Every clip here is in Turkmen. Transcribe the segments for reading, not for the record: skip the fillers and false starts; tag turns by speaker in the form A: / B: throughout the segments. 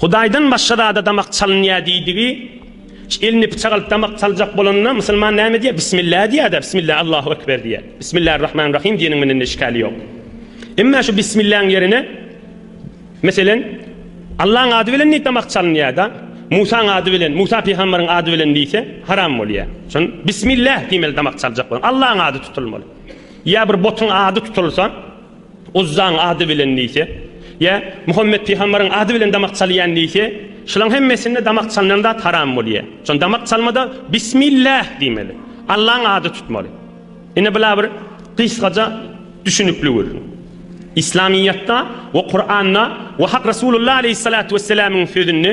A: Hudaýdan başga zada damak çalynýar diýdigi, eline pyçak alyp damak çaljak bolanda musulman näme diýýär? Bismillah diýýär-de, Bismillah, Allahu Ekber diýýär. Bismillahirrahmanirrahim diýeniň bilen işgäli ýok. Emma şu Bismillahyň ýerine meselen Allaň ady bilen diýip damak çalynýar-da, Musaň ady bilen, Musa pygamberiň ady bilen diýse haram bolýar. Şon Bismillah diýmeli damak çaljak bolan. Allaň ady tutulmaly. Ýa bir botuň ady tutulsa, Uzzaň ady bilen diýse, ýa Muhammet pygamberiň ady bilen damak çalýan diýse, şulaň hemmesinde damak çalnan zat haram bolýar. Şon damak çalmada Bismillah diýmeli. Allaň ady tutmaly. Ine bula bir gysgaja düşünikli gürrüň. Islamyýetde we Kuranda we Hak Resulullah aleýhissalatu wesselamyň sözünde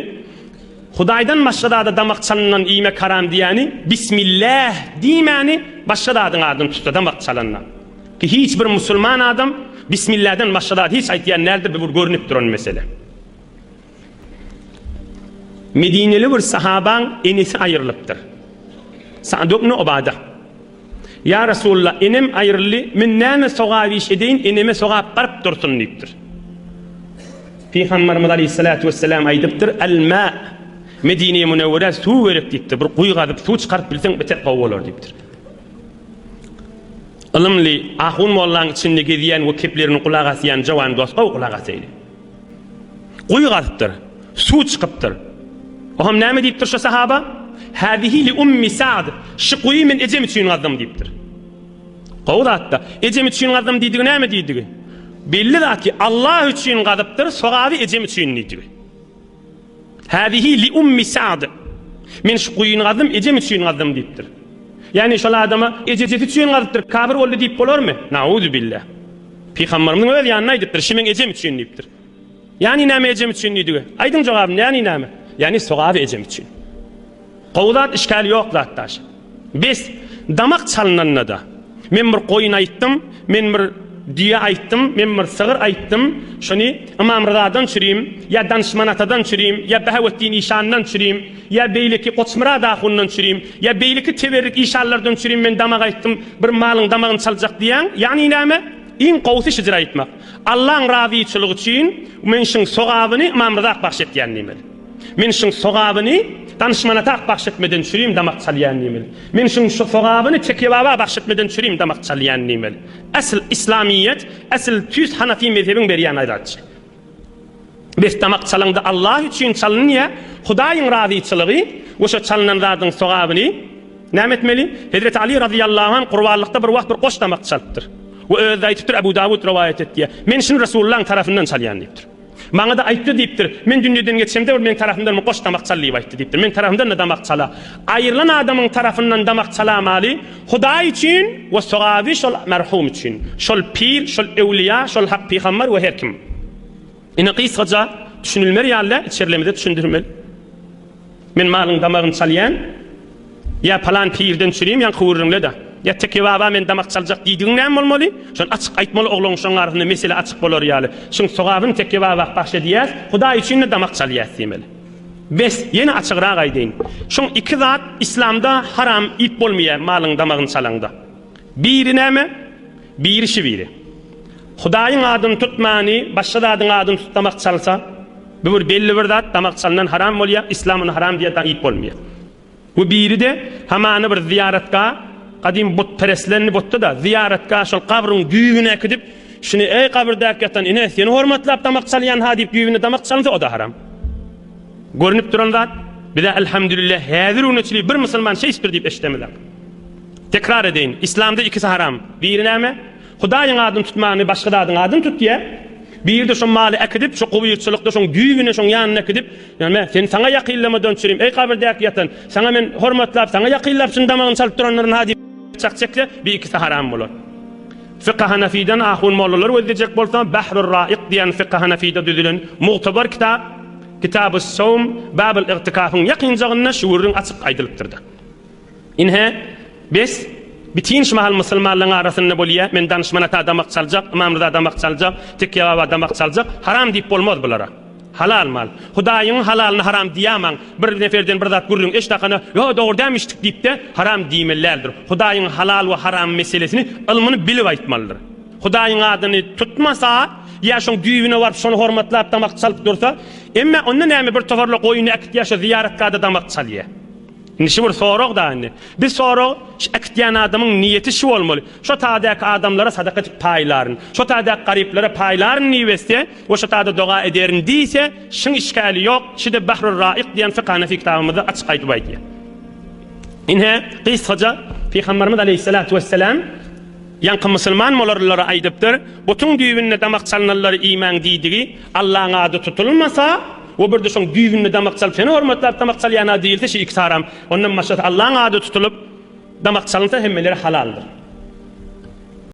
A: Hudaýdan başga zada damak çalyndan iýmek haram diýýäni Bismillah diýmäni başga zadyň adyny tutsa damak çalanda. Ki hiç bir musulman adam Bismillahdan başga zat hiç aýtýan däldir bu bir görnüp duran mesele. Medineli bir sahabaň enesi aýrylypdyr. Sa'd ibn Ubada. Ýa Resulallah, enem aýryldy, men näme sogap iş edeýin, eneme sogap baryp dursun diýipdir. Pygamberimiz aleyhissalatu vesselam aýdypdyr, El-ma, Medine-i Münewwerä suw gerek diýipdir. Bir guýy gazyp suw çykaryp bilseň beter gowy bolar diýipdir. Ylymly ahun mollaň içinde gezýän we keplerini gulak asýan jowan dost gowy gulak asaýly. Guýy gazypdyr. Suw çykypdyr. Oňam näme diýipdir şo sahaba? Hazihi li ummi Sa'd. Şu guýy men ejem üçin gazdym diýipdir. Gowy zatda. Ejem üçin gazdym diýdigi näme diýdigi? Belli zat ki, Allah üçin gazypdyr, sogaby ejem üçin diýdigi. Hazihi li ummi Sa'd. Men şu guýyny gazdym, ejem üçin gazdym diýipdir. Ýagny şol adama ejesi üçin gazypdyr, kafir boldy diýip bolarmy? Nauzubillah. Pygamberimiziň öz ýanynda aýdypdyr, şi meň ejem üçin diýipdir. Ýagny näme ejem üçin diýdigi? Aýdyň jogabyny, ýagny näme? Ýagny sogaby ejem üçin. Gowy zat, işgäli ýok zat daş. Bes, damak çalynanda-da, men bir goýun aýtdym, men bir düýe aýtdym, men bir sygyr aýtdym, şony Ymam Ryzadan çürim, ýa Danyşman atadan çürim, ýa Behawetdin işandan çürim, ýa beýleki Goçmyrat ahundan çürim, ýa beýleki teberrik işanlardan çürim men damak aýtdym, bir malyň damagyny çaljak diýýäň, ýagny näme? Iň gowusy şyjyr aýtmak. Allaň razyçylygy üçin men şuň sogabyny Ymam Ryzak bagş etýän diýmeli. Men şuň sogabyny Danyşman atak bagş etmeden çürim damak çalýan diýmeli. Men şuň sogabyny Tekýe baba bagş etmeden çürim damak çalýan diýmeli. Esl islamyýet, esl tüýs hanafi mezhebiň berýän aýratçy. Bes damak çalaňda Allah üçin çalynýa, Hudaýyň razyçylygy we şo çalynan zadyň sogabyny näme etmeli? Hezreti Ali razyýallahu anh gurbanlykda bir wagt bir goş damak çalypdyr. We özi-de aýtypdyr, Abu Dawud rowaýat etýär. Men şuny Resulullahyň tarapyndan çalýan diýipdir. Maňa-da aýtdy diýipdir. Men dünýeden geçemde bir meň tarapymdan bir goş damak çal diýip aýtdy diýipdir. Meň tarapymdan-da damak çala. Aýrylan adamyň tarapyndan damak çalamaly Hudaý üçin we sogaby şol merhum üçin. Şol pir, şol öwlüýa, şol hak pygamber we her kim. Ine gysgaça düşünilmer ýaly içerilemizde düşündirmeli. Men malyň damagyny çalýan, ýa palan pirden çürim ýaňky gürrüňle-de. Ýa Teke baba men damak çaljak diýdigiň näme bolmaly? Şony açyk aýtmaly oglan şoň arasynda mesele açyk bolar ýaly. Şuň sogabyny Teke baba bahş edýäs, Hudaý üçin-de damak çalýas diýmeli. Bes, ýene açygrak aýdaýyn. Şuň iki zat islamda haram iýip bolmaýar malyň damagyny çalaňda. Biri näme? Biri şi biri. Hudaýyň adyny tutmany başga zadyň adyny tutup damak çalsa, bu bir belli bir zat, damak çalynan haram bolýar, islam ony haram diýýär, iýip bolmaýar. Bu biri-de hamana bir zyýaratga, gadym butpereslerini butdy-da, zyýaratga şol gabryň düýbüne äkidip, şuny eý gabyrdäki ýatan ine seni hormatlap damak çalýan-ha diýip düýbüne damak çalynsa o-da haram. Görnüp duran zat, bize elhamdülillah häzir güne çenli bir musulman şeýtipdir diýip eşidemizok. Tekrar edeýin, islamda ikisi haram. Biri näme? Hudaýyň adyny tutmany başga zadyň adyny tutýa. Biri-de şo maly äkidip, şo gubyrçylykda şoň düýbüne, şoň ýanyna äkidip, Näme, seni saňa ýakynlamadan çürim, eý gabyrdäki ýatan, saňa men hormatlap, saňa ýakynlap şuny damagyny çalyp durandyryn ha diýip çak çekse, bir ikisi haram bolar. Fykh Hanafiden ahun mollalar gözlejek bolsa, Bahrur Raik diýen Fykh Hanafide düzülen mugtabar kitap, Kitabus Sowm, Babul Igtikafyň ýakynjagynda şu gürrüň açyk aýdylypdyr-da. Ine, bes, bitin şu mahal musulmanlaryň arasynda bolýa, men Danyşman ata damak çaljak, Ymam Ryza damak çaljak, Tekýe baba damak çaljak, haram diýip bolmaz bulara. Halal mal. Hudaýyň halalyny haram diýamaň. Bir neferden bir zat gürrüň eşdakana, ýo dogry dämişdik diýipde, haram diýmeli däldir. Hudaýyň halal we haram meselesini ylmyny bilip aýtmalydyr. Hudaýyň adyny tutmasa, Ýa şoň düýbüne baryp şony hormatlap damak çalyp dursa, emme onda näme bir toparla goýuny äkitýär şo zyýaratgada damak çalýar. Indi şu bir sorag da indi. Bir sorag şu äkitýän adamyň niýeti şu bolmaly. Şo tadäki adamlara sadaka edip paýlaryn. Şo tadäki garyplara paýlaryn diýip etse we şo tada doga ederin diýse, şyň işgäli ýok. Şide Bahrur Raik diýen fykh hanefi kitabymyzda açyk aýdyp aýdýar. Ine, gysgaça Pygamberimiz aleýhissalatu wessalam Ýaňky musulman bolarlylara aýdypdyr, Butuň düýbünde damak çalnanlary iýmäň diýdigi, Allaň ady tutulmasa, we birde şoň düýbünde damak çalyp seni hormatlap damak çalýana diýilse şi ikisi haram. Ondan başgasy Allaň ady tutulyp damak çalynsa hemmeleri halaldyr.